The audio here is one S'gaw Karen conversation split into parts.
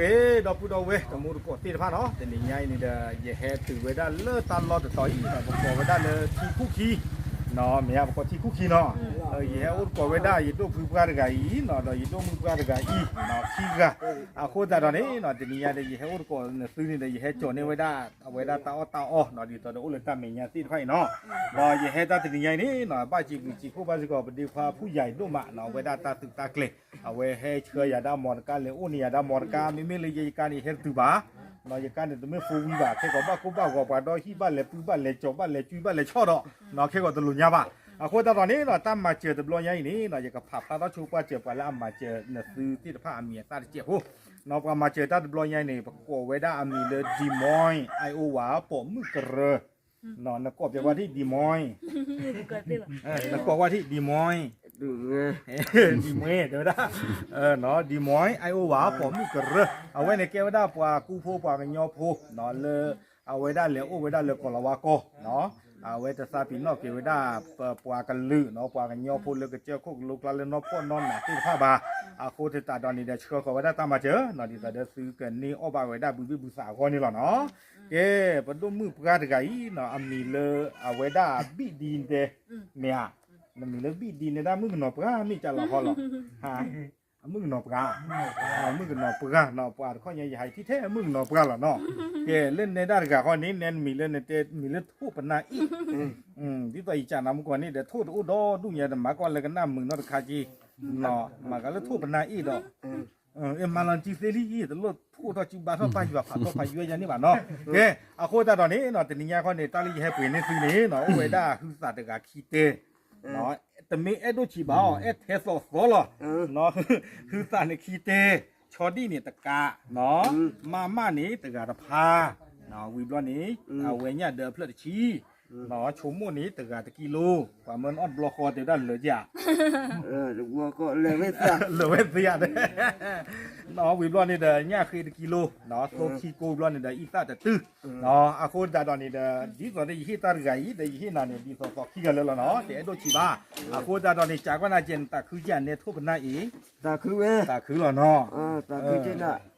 ဂ့ၤ ဒီပုၢ်ဒီဝဲၢ်တံၤသကိးသ့ၣ်တဖၣ်နီၤ, တနံၤညါအံၤန့ၣ်ဒီး ယဟဲတုၤဝဲဒၣ်လၢတၢ်လီၢ်တတီၤအံၤ ပကိးဝဲဒၣ်လၢထံခိၣ်ခံ, မ့ၢ်ဧါ ပကိးထံခိၣ်ခံနီၤ, ယဟဲအိၣ်သကိးဝဲဒၣ် ယဒိၣ်ဖုပှၢ်တဂၤအံၤနီၤ, ဒီးယဒိၣ်မုၣ်ပှၢ်တဂၤအံၤနီၤ, ခံဂၤ, အဃိသတးဒီးန့ၣ်နီၤ တနံၤညါဒီး ယဟဲအိၣ်သကိးနသုန့ၣ်ဒီး ယဟဲကၠီၤန့ၢ်ဝဲဒၣ် အဝဲဒၣ်တၢ်အီၣ်တၢ်အီနီၤ, ဒ်သိးဒီးအိၣ်လၢတၢ်မဲာ်ညါသ့ၣ်တဖၣ်အံၤနီၤ, ဒီးယဟဲတၢ်တနံၤညါအံၤန့ၣ်နီၤ ဘၣ်စံးဘျုးစံးဖှိၣ်ဘၣ်စ့ၢ်ကီး ပဒ့ခွါဖုယၤအံၤဒိၣ်မးနီၤ, အဝဲဒၣ်တၢ်သုးတၢ်ကျဲၤ အဝဲဟဲဆှၢယၤဒၣ်မီတကါ လဲၤအိၣ်န့ၢ်ယၤဒၣ်မီတကါ မ့မ့ၢ်လၢယဲယကါန့ၣ် ယဟဲတတုၤဘၣ်, ယကါန့ၣ်တမ့ၢ် four wheel ဘၣ်, ခဲကီးဘၣ်ကိၢ်ဘၣ်ဂီၤ ပှၤဒီဟံၣ်ဘၣ်လဲၤပုၢ်ဘၣ်လဲၤကၠီၤ ဘၣ်လဲၤကွံဘၣ်လဲၤဆီၣ်ဒီး ခဲကီးတလိၣ်ညါဘၣ်, အဃိသတးဒီးန့ၣ်နီၤ တၢ်မၤစၢၤတဘျီညါအံၤန့ၣ်နီၤ ယကဖးဖျါထီၣ်ဆိပှၢ်စၢၤပှၤလၢအမၤစၢၤနသုသ့ၣ်တဖၣ်အမံၤအသၣ်တစဲးဖိ, ပှၤမၤစၢၤတၢ်တဘျီညါအံၤန့ၣ် ပကိးဝဲဒၣ်အမံၤလၢ Des Moines, Iowa ပိာ်မုၣ်ကရၢ နကိးပျဲကွၢ်ထံၣ် Des Moines, နကိးကွၢ်ထံၣ် Des Moines, Des Moines တဲဝဲဒၣ်, Des Moines, Iowa ပိာ်မုၣ်ကရၢ, အဝဲန့ၣ်ကဲဝဲဒၣ်ပှၤကူဖိပှၤကညီဖိ လၢ အဝဲဒၣ်လဲၤအိၣ်ဝဲဒၣ်လၢကီၢ်လီၤဝါကီၢ်, အဝဲတသးပ့ၤနီၣ်က့ၤဝဲဒၣ် ပပှၤကလုာ်နီၤ, ပှၤကညီဖိလၢကစၢၢ်ခိၣ်ကလိကျါလၢနီၢ်ဖီၣ်နီၢ်နးသ့ၣ်တဖၣ်ဘၣ်, အဃိသတးဒီးန့ၣ်ဒီး ဆှၢဃီၤဝဲဒၣ်တၢ်မၤစၢၤနီၤ, ဒ်သိးဒီးသုကန့ၢ်အီၣ်ဘၣ်ဝဲဒၣ်ဘုဘ့ၣ်ဘုသးအဂီၢ်န့ၣ်လီၤနီၤ, ကဲ ပဒိၣ်မုၣ်ပှၢ်တဂၤအံၤနီၤ အမံၤလၢ အဝဲဒၣ်ဘံၣ်ဒံတဲ, မ့ၢ်ဧါ, နမံၤလၢဘံၣ်ဒံန့ၣ်ဒၣ်မုၣ်ကနီၤပှၢ်မ့ၢ်ကလီၤဟီလီၤ မုၣ်ကနီၤပှၢ်, မုၣ်ကနီၤပှၢ်နီၤ, ပှၤတခီညါ ယဟးထံၣ်ထဲမုၣ်ကနီၤပှၢ်လီၤနီၤ, ကဲ လၢနဲဒၣ်တဂၤဃီန့ၣ် နဲနမံၤလၢနတဲမံၤလၢထိၣ်ပနၢ်အ့ၣ်, ဒ်သိးယကးနၤမူကီၢ်န့ၣ်ဒီး ထိၣ်တအိၣ်ဒီဒူၣ်ညါ တမၤကီၢ်လၢကနၣ်မုာ်နီတခါက့, မၤကလၢထိၣ်ပနၢ်အ့ၣ်ဒီး မၤလီၤစုသ့လံ တလိၣ်ဖှိၣ်ထီၣ်စုဘါထီၣ်ပၢ်ယွၤဖးထီၣ်ဖးယွဲယါန့ၣ်ဘၣ်နီၤ, ကဲ အဃိသတးဒီးန့ၣ်နီၤ တနံၤညါခီန့ၣ် တၢ်လၢယဟဲပှ့ၤန့ၢ်သုန့ၣ်နီၤ အိၣ်ဝဲဒၣ်ဟုသးတဂၤခံတဲ တမ့ၢ်အဲၣ်ဒိၣ်ဆံးဘၣ်အီၤ အဲၣ်ထဲသိးသီလီၤ, ဟုသးန့ၣ်ခံတဲ, ဆီဒံၣ်န့ၣ်တကး, မးမးန့ၣ်တဂၤတဖါ, ဝံၤဘျီန့ၣ် အဝဲညၣ်ဒၢအဖျၢၣ်တဆံ, ဆိမိၣ်န့ၣ်တဂၤတကံလိ, ပှၤမၢအီၣ်တဘျီဃီတဲဝဲဒၣ်လၢာ်ဧါ, လၢာ်ဝဲသ့ဧါ, ဝံၤဘျီန့ၣ်ဒီး ညၣ်ဃ့တကံလိ, သိခံကိးဘျီန့ၣ်ဒီး အံသၣ်တတုၤ, အဃိသတးဒီးန့ၣ်ဒီး ဒ်သိးဒီးယဟ့ၣ်တၢ်တဂၤအံၤ ဒီးယဟ့ၣ်နၤန့ၣ် ဒ်သိးသိးခံဂၤလၢာ်လီၤနီၤ, တအဲၣ်ဒိၣ်ဆံးဘၣ်, အဃိသတးဒီးန့ၣ် ကးကွၢ်နၤကဲ နသးခုကဲ နဲထိၣ်ပနၢ်အ့ၣ်, သးခုလီၤနီၤ,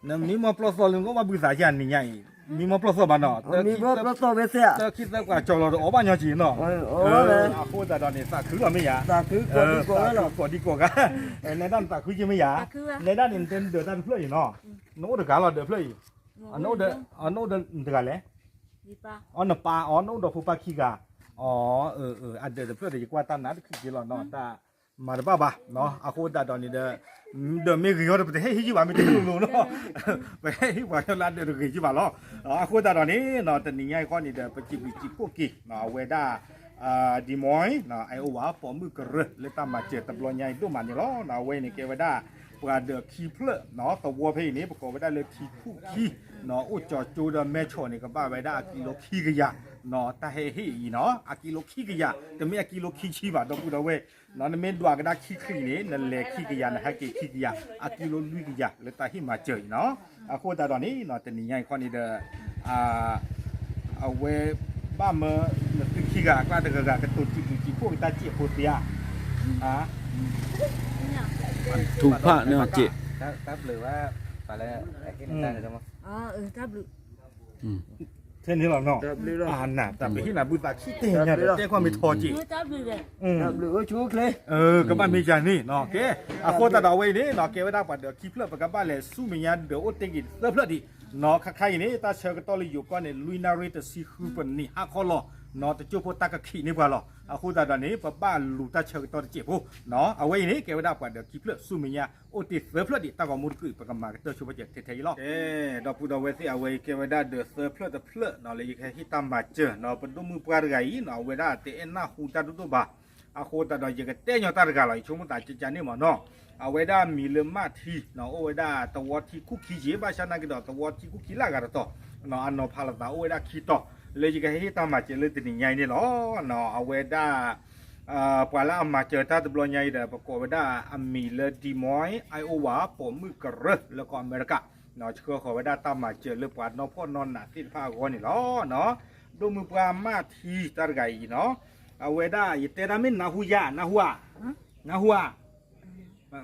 နမံမီၢ်ပျီၢ်သီလၢနကအိၣ်ဘၣ်ဘုသးကဲနံၤညါအံၤ, မံမီၢ်ပျီၢ်သီဘၣ်နီၤ, တၢ်ခံသၢကွၢ်ကၠီလီၤဒီးအီၣ်ဘၣ်ညီက့ၤနီၤ, အဃိသတးဒီးန့ၣ် သးခုလီၤမ့ၢ်ယၤ, ကိးဒံကိးဂၤ, နဲဒၣ်နသးခုက့ၤမ့ၢ်ယၤ, နဲဒၣ်န့ၣ် နတဲနဒၢးတၢ်တဖျၢၣ်အံၤနီၤ, နအိၣ်တဂၤလီၤဒၢးဖျၢၣ်အံၤ, နအိၣ်ဒီးနတဂၤလဲၣ်, အီနပၢ်အီ နအိၣ်ဒီးဖိပၢ်ခံဂၤ, အီ အဒၢးတဖျၢၣ်ဒီး ယကွၢ်တၢ်နးတခုက့ၤလီၤနီၤ, တၢ်မၤတဘၣ်ဘၣ်, အဃိသတးဒီးန့ၣ်ဒီး ဒီးမ့ၢ်ဂ့ၤအီၤဒီး ပတဟ့ၣ်ဟံးယုၢ်ဘၣ် မ့ၢ်တလိၤလိၤနီၤ, ပဟ့ၣ်ဟံးပှၤကညီလၢအဒၢးတဂ့ၤယုၢ်ဘၣ်လီၤ, အဃိသတးဒီးန့ၣ်နီၤ တနံၤညါအံၤခီန့ၣ်ဒီး ပစံးဘျုးစံးဖှိၣ်က့ၤ အဝဲဒၣ် Des Moines, Iowa ပိာ်မုၣ်ကရၢလၢတၢ်မၤစၢၤတဘျီညါအံၤဒိၣ်မးန့ၣ်လီၤ, အဝဲအံၤန့ၣ်ကဲဝဲဒၣ် ပှၤဒၢးခံဖျၢၣ်နီၤ, သဝီဖဲအံၤန့ၣ် ပကိးဝဲဒၣ်လၢထံခိၣ်ခံနီၤ, အိၣ်ကၠီကၠိဒီးမဲဆီးန့ၣ် ကဘၣ်ဝဲဒၣ်အကံလိခံကယၤ, တၢ်ဟဲဟ့ၣ်အံၤနီၤ အကံလိခံကယၤ, တမ့ၢ်အကံလိခံဆံဘၣ် ဒီပုၢ်ဒီဝဲၢ်, နမ့ၢ်ဒွးကဒါခံချံန့ၣ် နလဲၤခံကယၤ နဟဲက့ၤခံကယၤ, အကံလိလွံၢ်ကယၤလၢတၢ်ဟ့ၣ်မၤစၢၤအံၤနီၤ, အဃိသတးဒီးန့ၣ် တနံၤညါအံၤခီန့ၣ်ဒီး အဝဲဘၣ်မၢနသုခံဂၤအကျါတဂၤဂၤ ကတိၤစံးဘျုးစံးဖှိၣ်က့ၤတၢ်စဲးဖိသ့ဧါ, ထူဖၣ်န့ၣ်စဲး, တၢ်ဘျုး, ထဲန့ၣ်လီၤနီၤ, တၢ်ဘျုးဟ့ၣ်နၤဘုသးခံတဲာ်ညါဒီး တဲကွၢ်မ့ၢ်ထီက့ၤ, ကဘၣ်မ့ၢ်ယၤန့ၣ်နီၤ, ကဲ, အဃိသတးဒီးအဝဲအံၤန့ၣ်နီၤ ကဲဝဲဒၣ်ပှၤဒၢးခံဖျၢၣ် ပကဘၣ်လဲၤဆူမဲာ်ညါဒၢးအိၣ်တ့ၢ်က့ၤသၢဖျၢၣ်ဒံးနီၤ, ခါခါအံၤန့ၣ် တၢ်ဆၢကတီၢ်လၢယိၤကီၢ်န့ၣ် လွံၢ်နၣ်ရံၣ်တဆံဃုပနံးဟါခီလီၤနီၤ, တကၠိဖိတၢ်ကခံးန့ၢ်ပှၤလီၤ, အဃိသတးဒီးန့ၣ် ပဘၣ်လူၤတၢ်ဆၢကတီၢ်တစဲးဖိ, အဝဲအံၤန့ၣ် ကဲဝဲဒၣ်ပှၤဒၢးခံဖျၢၣ် ဆူမဲာ်ညါအိၣ်တ့ၢ်သၢဖျၢၣ်ဒံး တၢ်ဂီၤမူတကုာ် ပကမၤကတၢၢ်ဆိပာ်စၢၤထဲထဲအံၤလီၤ. ဒီပုၢ်ဒီဝဲၢ်သ့ၣ် အဝဲအံၤကဲဝဲဒၣ်ဒၢးသၢဖျၢၣ်တဖျၢၣ်နီၤ လၢယကဟ့ၣ်တၢ်မၤစၢၤနီၤ, ပဒိၣ်မုၣ်ပှၢ်တဂၤအံၤနီၤ အဝဲဒၣ်တအဲၣ်နၢ်ဟူတၢ်ဒိၣ်ဒိၣ်ဘၣ်, အဃိသတးဒီး ယကတဲညီတၢ်တဂၤလီၤ, ယဆိကမိၣ်သးကကန့ၣ်မးနီၤ, အဝဲဒၣ်မံၤလၢမၣ်ထံနီၤ, အိၣ်ဝဲဒၣ်သဝီထံခိၣ်ခံက့ၤ ဘၣ်ဆၣ်နာ်က့ဒီး သဝီထံခိၣ်ခံလၢအဂၤတတီၤ, အနီၤဖးလိာ်သးအိၣ်ဝဲဒၣ်ခံတီၤ, လၢယကဟဲဟ့ၣ်တၢ်မၤစၢၤလၢတနံၤညါအံၤန့ၣ်လီၤ. အဝဲဒၣ် ပှၤလၢအမၤစၢၤတၢ်တဘျီညါအံၤဒီး ပကိးဝဲဒၣ်အမံၤလၢ Des Moines, Iowa ပိာ်မုၣ်ကရၢ လၢကီၢ်အမဲရကၤ, ဆှၢဃီၤဝဲဒၣ်တၢ်မၤစၢၤလၢပှၤနီၢ်ဖီၣ်နီၢ်နးသ့ၣ်တဖၣ်အဂီၢ်န့ၣ်လီၤ. ဒိၣ်မုၣ်ပှၢ်မၣ်ထံတၢ်တဂၤအံၤနီၤ, အဝဲဒၣ်ယတဲတၢ်မ့ၢ်နၢ်ဟူယၤ, နၢ်ဟူဧါ, နၢ်ဟူဧါ,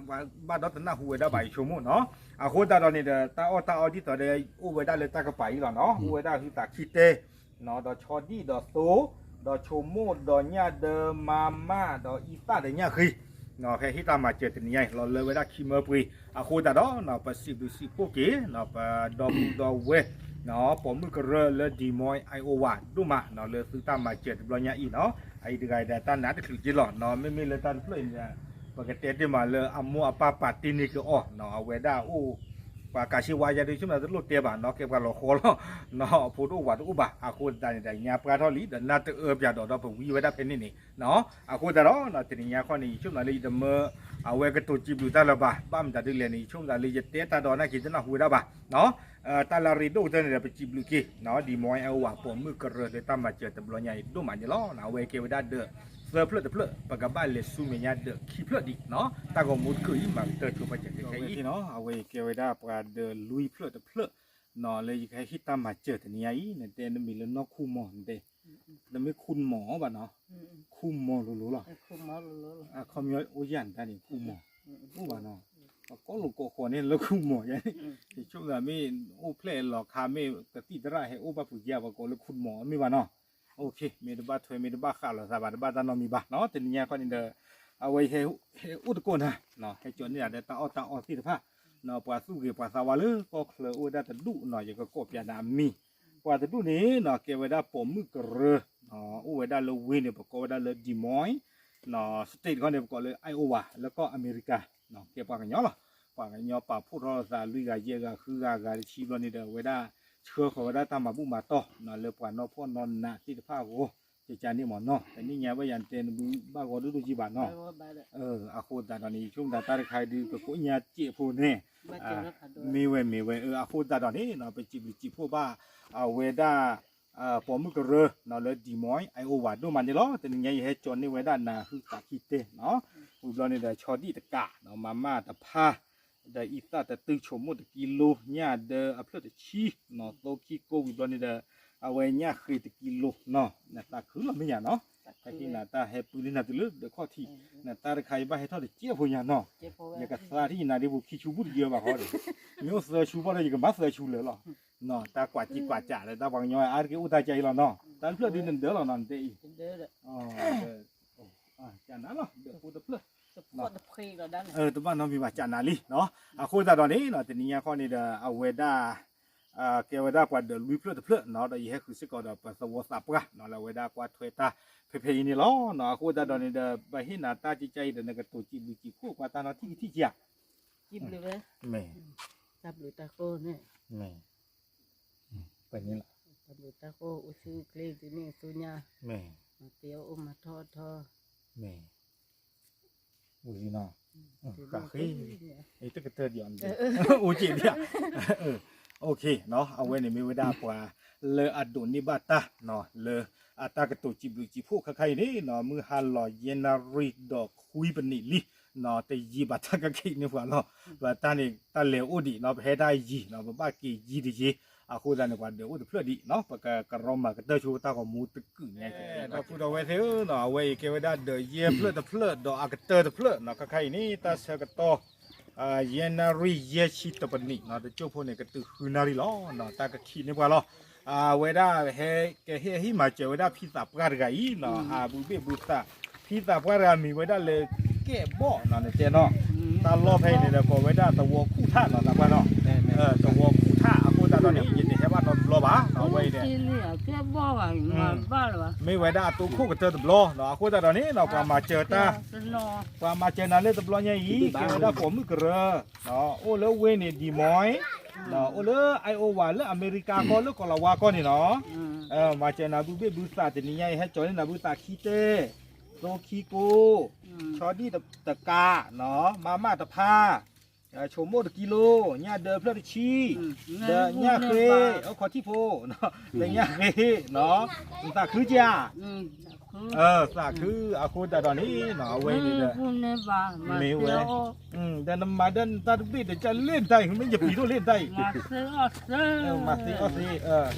ဘၣ်ဒီးတနၢ်ဟူဝဲဒၣ်ဘၣ် ယဆိကမိၣ်နီၤ. အဃိသတးဒီးန့ၣ်ဒီး တၢ်အီၣ်တၢ်အီဒ်သိးဒီး အိၣ်ဝဲဒၣ်လၢတၢ်ကပၤအံၤလီၤနီၤ, အိၣ်ဝဲဒၣ်ဟုသးခံတဲ ဒီးဆီဒံၣ်ဒီးသိ, ဒီးဆိကမိၣ်ဒီးညၣ်ဒၢမါမၢ်ဒီးအံသၣ်ဒီးညၣ်ဃ့, ဟဲဟ့ၣ်တၢ်မၤစၢၤတနံၤညါအံၤ လီၤလၢဝဲဒၣ်ခံမၢပှ့ၤ. အဃိသတးဒီး ပစံးဘျုးစံးဖှိၣ်က့ၤ ပဒီပုၢ်ဒီဝဲၢ် ပိာ်မုၣ်ကရၢလၢ Des Moines, Iowa ဒိၣ်မး လၢသုတၢ်မၤစၢၤတဘျီညါအံၤနီၤ. အအံၤတဂၤအံၤဒီး တၢ်နးတချုးက့လီၤနီၤ, မ့မ့ၢ်လၢတၢ်တဖျၢၣ်အံၤန့ၣ် ပကတဲတ့ၢ်မးလၢအမိၢ်အပၢ်ပာ်တ့ၢ်န့ၢ်က့ၤအီၤနီၤ, အဝဲဒၣ်အိၣ် ပှၤကးဆ့ဝါယါဒုး ဆိကမိၣ်တလိၣ်တဲဘၣ်နီၤ, ကဲပှၤလီၤဃီလီၤနီၤ, အဖိတအိၣ်ပှၤတအိၣ်ဘၣ်. အဃိသတးန့ၣ်ဒီး ညါပှၢ်ထီၣ်လံ ဒီးနၢ်တအၢပၠးဒီး ဒီးပဝံဝဲဒၣ်ဖဲန့ၣ်န့ၣ်နီၤ. အဃိသတးဒီး တနံၤညါခီန့ၣ် ယဆိကမိၣ်လၢယတမၢ အဝဲကတိၤစံးဘျုးတၢ်လၢၤဘၣ်, ဘၣ်မတၤဒ်လဲၣ်န့ၣ် ယဆိကမိၣ်လၢယတဲတၢ်ဒီးနၢ်က့ၤတနၢ်ဟူဝဲဒၣ်ဘၣ်နီၤ. တၢ်လၢအရ့ဒိၣ်ကတၢၢ်န့ၣ်ဒီး ပစံးဘျုးက့ၤနီၤ, Des Moines, Iowa ပိာ်မုၣ်ကရၢလၢတၢ်မၤစၢၤတဘျီညါအံၤဒိၣ်မးန့ၣ်လီၤ. အဝဲကဲဝဲဒၣ်ဒီးသၢဖျၢၣ်တဖျၢၣ် ပကဘၣ်လဲၤဆူမဲာ်ညါဒီးခံဖျၢၣ်ဒံးနီၤ, တၢ်ဂီၤမူတကုာ်အံၤ မၤကတၢၢ်ဆိပာ်စၢၤခဲအံၤနီၤ. အဝဲကဲဝဲဒၣ်ပှၤဒီးလွံၢ်ဖျၢၣ်တဖျၢၣ်နီၤ, လၢယကဟဲဟ့ၣ်တၢ်မၤစၢၤတနံၤညါအံၤ နတဲနမံၤလၢနီၢ်ခူမီၤ နတဲ နမ့ၢ်ခူမီၤဘၣ်နီၤ, ခူမီၤလိၤလိၤလီၤ, အခီပညီအိၣ်ယၢ်နတၢ်န့ၣ် ခူမီၤ အိၣ်ဘၣ်နီၤ, ပကိးလိာ်ကိးဃီၤန့ၣ်လၢခူမီၤယါန့ၣ်, ယဆိကမိၣ်မ့ၢ်အိၣ်ဖျဲၣ်လီၤခါ မ့ၢ်ကသံၣ်သရၣ်ဟဲအိၣ်ဘၣ်ပူၤယါ ပှၤကိးလၢခူမီၤမ့ၢ်ဘၣ်နီၤ. မ့ၢ်တဘၣ်ထွဲ မ့ၢ်တဘၣ်ဃးလိာ်သးဘၣ် တဘၣ်တၢ်နီတမံၤဘၣ်နီၤ. တနံၤညါခီန့ၣ်ဒီး အဝဲဟဲအိၣ်တကိးနၤ ဟဲကၠီၤန့ၢ်နၤဒီးတၢ်အီၣ်တၢ်အီသ့ၣ်တဖၣ်နီၤ, ပှၤသူၣ်ဂ့ၤပှၤသးဝါလၢကီၢ်ချၢအိၣ်ဝဲဒၣ်တဒူၣ်နီၤ, ယကကိးပျးနၤအမံၤ, ပှၤတဒူၣ်န့ၣ်နီၤ ကဲဝဲဒၣ်ပိာ်မုၣ်ကရၢ အိၣ်ဝဲဒၣ်လၢဝ့ၢ်န့ၣ် ပကိးဝဲဒၣ်လၢ Des Moines, state ခီန့ၣ် ပကိးလၢ Iowa လၢကီၢ်အမဲရကၤ, ကဲပှၤကညီလီၤ. ပှၤကညီပာ်ဖှိၣ်ထီၣ်လိာ်သးလွံၢ်ဂၤယဲၢ်ဂၤဃုဂၤဂၤတဆံဘျီန့ၣ်ဒီး အဝဲဒၣ်ဆှၢဃီၤဝဲဒၣ်တၢ်မၤဘူၣ်မၤတီၢ်နီၤ လၢပှၤနီၢ်ဖှီၣ်နီၢ်နးသ့ၣ်တဖၣ်အဂီၢ်, ကကန့ၣ်မ့ၢ်နီၤ, တနံၣ်ညါဘၣ်ယၤနတဲနဘုဘၣ်ဂီၤဒိၣ်ဒိၣ်ကံဘၣ်နီၤ. အဃိသတးဒီးန့ၣ် ယဆိကမိၣ်တၢ်တခါဒုး ကကိးညါစဲးဖိန့ၣ် မ့ၢ်ဝဲမ့ၢ်ဝဲ, အဃိသတးဒီးန့ၣ်နီၤ ပစံးဘျုးစံးဖှိၣ်ဘၣ် အဝဲဒၣ် ပိာ်မုၣ်ကရၢနီၤ လၢ Des Moines, Iowa ဒိၣ်မးန့ၣ်လီၤ. တနံၤညါယဟဲကၠီၤန့ၢ်ဝဲဒၣ်နၤဟုသးခံတဲနီၤ, ဝံၤဘျီန့ၣ်ဒီး ဆီဒံၣ်တကးနီၤ, မၤမၢ်တဖါ ဒီးအံသၣ်တတု ဆိမိၣ်တကံလိ ညၣ်ဒၢအဖျၢၣ်တဆံနီၤ, သိခံကိးဝံၤဘျီန့ၣ်ဒီး အဝဲညၣ်ဃ့တကံလိနီၤ, နသးခုလီၤမ့ၢ်ညါနီၤ, ဟဲက့ၤနၤတၢ်ဟဲပုၢ်လံနၤတုၤလၢဒီးခီၣ်ထံး, နတၢ်တခါယဘၣ်ဟဲထီၣ်တစဲးဖိညါနီၤ, ယကသါထံၣ်ယနၤဒ်ပူၤခံဆူဘုၣ်တယၢဘၣ်ဃီဒီး, မ့ၢ်အိၣ်သၢဆူဘၣ်ဒီး ယကမၤသၢဆူလၢာ်လီၤ. တၢ်ကွၢ်ကံကွၢ်ကးဒီး တၢ်ပှၤကညီအါတက့ၢ်အိၣ်တၢ်ကါအံၤလီၤနီၤ, တၢ်တဖျၢၣ်ဒုးနဒၢလီၤနီၤ နတဲအံၤ, ကနၤလီၤ ဒီးဖိတဖျၢၣ် တဘၣ်နီတမံၤဘၣ် ကနၤလံနီၤ. အဃိသတးဒီးန့ၣ် တနံၤညါခီန့ၣ်ဒီး အဝဲဒၣ် ကဲဝဲဒၣ်ပှၤဒီးလွံၢ်ဖျၢၣ်တဖျၢၣ်နီၤ, ဒီးယဟဲဃုာ်စ့ၢ်ကီးဒီးပသဝီသးပှၢ်နီၤ, လၢအဝဲဒၣ်ကွၢ်ထွဲတၢ်ဖဲဖဲအံၤန့ၣ်လီၤ. အဃိသတးဒီးန့ၣ်ဒီး ပဟ့ၣ်နၤတၢ်ကကါအံၤဒီး နကတိၤစံးဘျုးစံးဖှိၣ်ပှၤတၢ်နီတံၢ်ကထံၣ်ကါ, မ့ၢ် တၢ်ဘျုးတၢ်ဃိန့ၣ် မ့ၢ် တၢ်ဘျုးတၢ်ဃိအိၣ်ဆူၣ်အိၣ်ချ့ဒ်န့ၣ်အသိးညါ, မၤသ့အီၣ်အိၣ်မၤထီၣ်အီၣ်ထီၣ်, မ့ၢ် ဝံၤလံနီၤ, ဃးဃ့, တကတၢၢ်ဒံးအီၤ, အိၣ်က့ဒံးဧါ, အဝဲန့ၣ်မ့ၢ်ဝဲဒၣ်ပှၤလၢအဒိးန့ၢ်ဘၣ်တၢ်နီၤ, လၢအတၢ်ကတိၤစံးဘျုးစံးဖှိၣ်ခဲခါအံၤန့ၣ်နီၤ, မုၢ်ဟါလီၤယဲၢ်နၣ်ရံၣ်ဒီးခွံပနံးလံနီၤ, တယံာ်ဘၣ်တၢ်ကက့ၤန့ၢ်ပှၤလီၤ. ပတၢ်န့ၣ် တၢ်လဲၤအိၣ်ဒံးနီၤ, ပဟဲတၢ်ယံာ်နီၤ, ပဘၣ်က့ၤယံာ်တယံာ်, အဃိသတးန့ၣ် ပှၤဒိးအိၣ်တဖျၢၣ်ဒံးနီၤ, ပကကရီမၤကတၢၢ်ဆိတၢ်ဂီၤမူတကုာ်ညါ, ဒီပုၢ်ဒီဝဲၢ်သ့ၣ်ဧၢနီၤ, အဝဲအံၤကဲဝဲဒၣ်ဒီးယဲၢ်ဖျၢၣ်တဖျၢၣ် ဒီးအကတၢၢ်တဖျၢၣ်နီၤ, ခဲခါအံၤန့ၣ် တၢ်ဆၢကတီၢ် ယဲၢ်နၣ်ရံၣ်ယဲၢ်ဆံတပနံးနီၤ, တကၠိၢ်ဖိန့ၣ် ကတုၤဃုနၣ်ရံၣ်လီၤ. တၢ်ကခံးန့ၢ်ပှၤလီၤ. အဝဲဒၣ်ဟဲကဟ့ၣ်ဟံၣ်မၤစၢၤဝဲဒၣ်ဖံသးပှၢ်တဂၤအံၤနီၤ, အဘုဘ့ၣ်ဘုသး, ဖံသးပှၢ်တဂၤမံၤဝဲဒၣ်လၢကဲၣ်ဘီၣ်နီၤ, နတဲနီၤ, တၢ်လီၢ်ဖဲအံၤန့ၣ်ဒီး ကိးဝဲဒၣ်သဝီခူၣ်ထၣ်နီၤ, သးပှၢ်နီၤ, သဝီခူၣ်ထၣ်, အဃိသတးဒီးန့ၣ် ယတဟဲဘၣ်နီတဘျီဘၣ်နီၤ, အဝဲအံၤဒီး မ့ၢ်ဝဲဒၣ်အတိခိၣ်ကတၢၢ်တဘျီနီၤ, အဃိသတးဒီးန့ၣ်နီၤ, ပှၤမၤစၢၤတၢ်, ပှၤမၤစၢၤနၤလၢတဘျီညါအံၤ ကဲဝဲဒၣ်ပိာ်မုၣ်ကရၢ, အိၣ်လၢဝ့ၢ်န့ၣ် Des Moines, အိၣ်လၢ Iowa လၢအမဲရကၤကီၢ် လၢကီၢ်လၤဝါကီၢ်န့ၣ်နီၤ, မၤစၢၤနၤဘုဘ့ၣ်ဘုသး, တနံၤညါအံၤ ဟဲကၠီၤန့ၢ်နၤဘုသးခံတဲ, သိခံကိ, ဆီဒံၣ်တကး, မၤမၢ်တဖါ ဆိမိၣ်တကံလိ, ညၣ်ဒၢဖျၢၣ်တဆံ, ဒီးညၣ်ဃ့, အိၣ်ခိးထံၣ်ဖိ, ဒီးညၣ်ဃ့, နသးခုကဧါ, သးခု, အဃိသတးဒီးန့ၣ်နီၤ, အဝဲအံၤန့ၣ်ဒီး မ့ၢ်ဝဲ, ဒီးနမၤဒီးနတၢ်တဘ့ၣ်ဒီး ကလဲၣ်နတၢ်အံၤ, မ့ၢ်ယပျံၤဒိၣ်လဲၣ်နတၢ်အံၤ, မၤသ့အီၣ်သ့,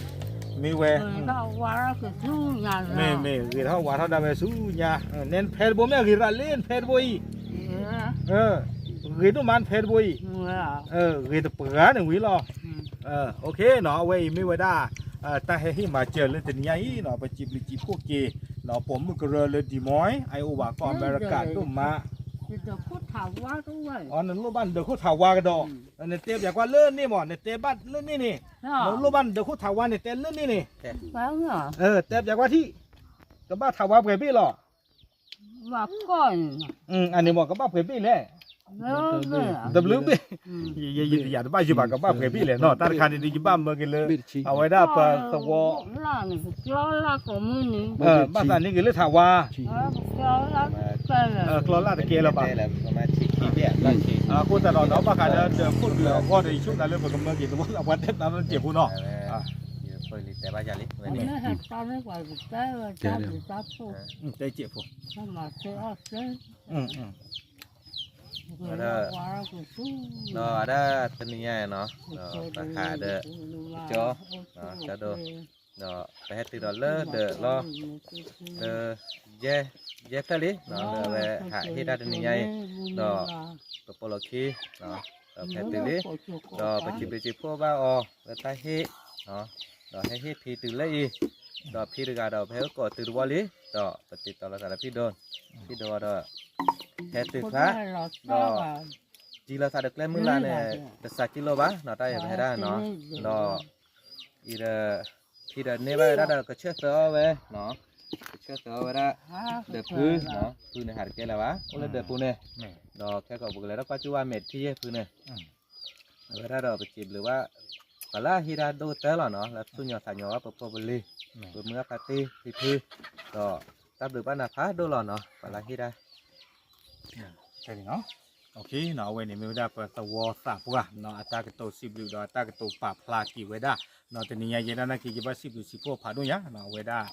မ့ၢ်ဝဲ, မ့ၢ်မ့ၢ်ဂ့ၤထီၣ်ဝါထီၣ်ဒၣ်ဝဲဆူညါ, နဲနဖဲတဘိ မ့ၢ်အဂ့ၤရၣ်လၢနဖဲတဘိအံၤ, ဂ့ၤဒိၣ်မးနဖဲတဘိအံၤ, ဂ့ၤတပှၤန့ၣ်ဝံၤလီၤ. နီၤ အဝဲအံၤမ့ၢ်ဝဲဒၣ် တၢ်ဟဲဟ့ၣ်မၤစၢၤလၢတနံၤညါအံၤနီၤ ပစံးဘျုးစံးဖှိၣ်က့ၤ ပိာ်မုၣ်ကရၢလၢ Des Moines, Iowa ကီၢ်အမဲရကၤဒိၣ်မး. နလိၣ်ဘၣ်နဒၢးခိၣ်ထးဝါကဒီး, နတဲပျးကွၢ်လၢန့ၣ်မး နတဲဘၣ်လၢန့ၣ်န့ၣ်, နလိၣ်ဘၣ်နဒၢးခိၣ်ထးဝါန့ၣ် တဲလၢန့ၣ်န့ၣ်, တဲပျးကွၢ်ထံၣ်, ကဘၣ်ထးဝါပှဲၤဘ့ၣ်လီၤ. အန့ၣ်မး ကဘၣ်ပှဲၤဘ့ၣ်လဲၣ်. တဘျုးဘ့ၣ်, ယယတယၤတဘၣ်ယဘၣ် ကဘၣ်ပှဲၤဘ့ၣ်လဲၣ်နီၤ တၢ်တခါန့ၣ်ဒီး ယဘၣ်မၢက့ၤလၢ အဝဲဒၣ်ပသဝီ ဘၣ်သးန့ၢ်က့ၤလၢထးဝါ, ကျီလၢ်တကဲလၢၤဘၣ်. အဃိသတးဒီးနီၤ ဘၣ်ဃးဒီးဒၢးခိၣ်ဒၢးအဂီၢ်ဒီး ယဆိကမိၣ်သးလၢပကမၢက့ၤသဝီသးပှၢ်တဲသးနီတစဲးဖိနီၤ. တဲစဲးဖိ ဒီးဒၣ်တနံၤညါနီၤ ပဟးဒီး ကၠီ ကၠီဒိ ဒီးပဟဲတုၤဒီးလၢဒၢးလီၤ လၢ ယဲၢ်ဖျၢၣ်လံ လၢအဝဲဟးဟ့ၣ်တၢ်တနံၤညါအံၤ ဒီးပပိာ်လီၤခံ ဒီးပဟဲတုၤလံ ဒီးပစံးဘျုးစံးဖှိၣ်ဘၣ်အီၤလၢတၢ်ဟ့ၣ် ဒီးဟဲဟ့ၣ်ဖံတုၤလၢအံၤ ဒီးဖံတဂၤဒီးပဟဲအိၣ်ကိးတုၤတဝီလံ ဒီးပတံၤတီၤလီၤသးဒီးဖံဒိၣ် ဖံဒိၣ်ဒီး ဟဲတုၤဖျါ ဒီး တံၤလီၤသးဒီးကျဲမုၢ်လၢ်န့ၣ် တစးကံလိဘၣ်နီၤ တၢ်အံၤပဟဲဒၣ်နီၤ ဒီး အံၤဒီး ဖံဒီးန့ၢ်ဘၣ်ဝဲဒၣ်ဒီးကဆၢၣ်သၢအီၤဝဲ ကဆၢၣ်သၢအီၤဝဲဒၣ် ဒီးဖု ဖုန့ၣ်ဟးတကဲလၢၤဘၣ် အိၣ်လၢဒၢးပူၤန့ၣ် ဒီးခဲကိးပကလဲၤထီၣ်ကွၢ်ကၠူၣ်ဝဲမဲာ်ထံယဲၢ်ဖုန့ၣ် အဝဲဒၣ်ဒီးပစံးဘျုးဘၣ် ပှၤလၢဟ့ၣ်တၢ်ဒိၣ်ကတၢၢ်လီၤနီၤ လၢသူၣ်ညိၣ်သးညိၣ်ဘၣ်ပဖိပလံၤ ပမုၢ်အဖါတံၢ်ဖံဖု ဒီးတၢ်ဘျုးဘၣ်နၤဖးဒိၣ်လီၤနီၤ ပှၤလၢဟ့ၣ်တၢ် အဝဲန့ၣ်မ့ၢ်ဝဲဒၣ်ပသဝီသးပှၢ် အတၢ်ကတိၤစံးဘျုးဒီးအတၢ်ကတိၤပာ်ဖျါက့ၤဝဲဒၣ် တနံၤညါယဲဒၣ်နာ်က့ ယဘၣ်စံးဘျုးစံးဖှိၣ်ဖးဒိၣ်ညါ အဝဲဒၣ်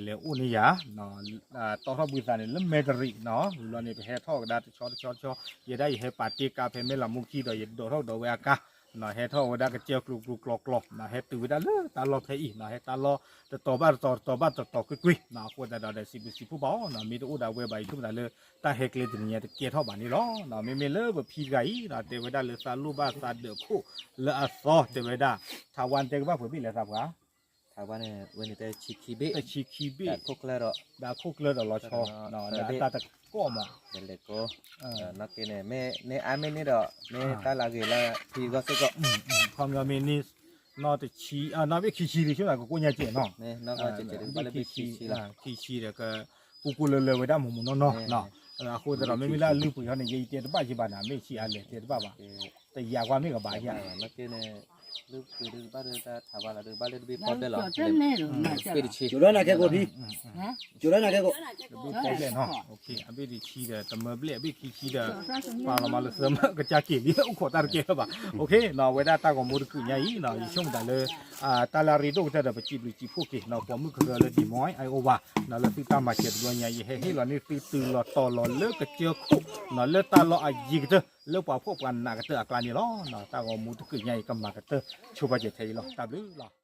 လဲၤအိၣ်န့ၢ်ယၤ တီထီၣ်ဘှံးသးန့ၣ်လၢမဲတရံးနီၤ ဝံၤလီၤန့ၣ် ပဟဲထီၣ်ကဒါတဆီတဆီတဆီ ယဲဒၣ်ယဟဲပာ်တ့ၢ်ကါဖဲမဲၢ်လးမူခံဒီး ယဒိးထီၣ်ကဒီးဝဲအကါ ဟဲထီၣ်ဝဲဒၣ်ကစၢၢ်ကျိကျိကျီကျီ ဟဲတုၤဝဲဒၣ်လၢတၢ်လီၢ်ဖဲအံၤ ဟဲတၢ်လီၢ်တတီၤဘၣ်တတီၤ တတီၤဘၣ်တတီၤကွ့ၢ်ကွ့ၢ် အဃိသတးဒီး စံးဘျုးစံးဖှိၣ်ဘၣ်အီၤ မ့ၢ်တအိၣ်ဒၣ်ဝဲဘၣ် ယဆိကမိၣ်သးလၢ တၢ်ဟဲကျဲတနံၤညါတကဲထီၣ်ဘၣ်န့ၣ်လီၤ. မ့မ့ၢ်လၢပဖံတဂၤအံၤ တဲဝဲဒၣ်လၢသးလိၣ်ဘၣ်သးဒၢးခိၣ်လၢအသီ တဲဝဲဒၣ် ထးဝါန့ၣ်တဲကဘၣ်ပှဲၤဘ့ၣ်လဲၣ်သးပှၢ် ထးဝါန့ၣ် ဝဲန့ၣ်တဲဆံခံဘ့ၣ် တဆံခံဘ့ၣ် ဒီးခိၣ်ကျၢၢ်ဒီးလီၤဆီ ဒီးအတၢ်တကိးမး လဲၤကိး နီၢ်က့န့ၣ် မ့ၢ်န့ၢ်အါမ့ၢ်န့ၢ်ဒီး မ့ၢ်တၢ်လၢအဂ့ၤလၢဖံဂီၢ်စ့ၢ်ကီး ခီပညီမ့ၢ်န့ၢ် နီၢ်တဆံ နီၢ်ဘ့ၣ်ခံဆံဒံး ဆိကမိၣ်သးကကိးညါကဲးနီၤ ဘ့ၣ်ခံဆံ ခံဆံဒီး ကကူကူလၢလၢဝဲဒၣ်မူးမူးနီၢ်နီၢ် အဃိသတးဒီး မ့မ့ၢ်လၢအလုၢ်ပှ့ၤဟီန့ၣ် ယအံၤတဲတဘၣ်ယဘၣ်နၤ မ့ၢ်ဆံးအါလဲၣ် တဲတဘၣ်ဘၣ် တယာ်ကွၢ်မ့ၢ်ကဘၣ်ယၤ တဘ့ၣ်တဆံဒီး တမၢဘျဲၣ်အဘ့ၣ်ခံဆံဒီး ပာ်လီၤမးလၢသၢမၢကစၢ်က့ၤလံ အိၣ်ခိးတၢ်တကဲလၢၤဘၣ် အဝဲဒၣ်တၢ်ဂီၤမူတကုးညါအံၤ ယဆိကမိၣ်သးလၢ တၢ်လၢအရ့ဒိၣ်ကတၢၢ်ဒီး ပစံးဘျုးစံးဖှိၣ်က့ၤ ပိာ်မုၣ်ကရၢလၢ Des Moines, Iowa လၢသုတၢ်မၤစၢၤတဘျီညါ ယဟဲဟ့ၣ်လီၤန့ၢ်သုတုၤလီၤတီၤလီၤလၢကစၢၢ်ခိၣ် လၢတၢ်လီၢ်အယံၤကတၢၢ် လၢပှၤဖှီၣ်ပှၤနးကတၢၢ်အကျါန့ၣ်လီၤ. တၢ်ဂီၤမူတကုးညါအံၤ ကမၤကတၢၢ်ဆိပာ်စၢၤထဲအံၤလီၤ. တၢ်ဘျုးလီၤ.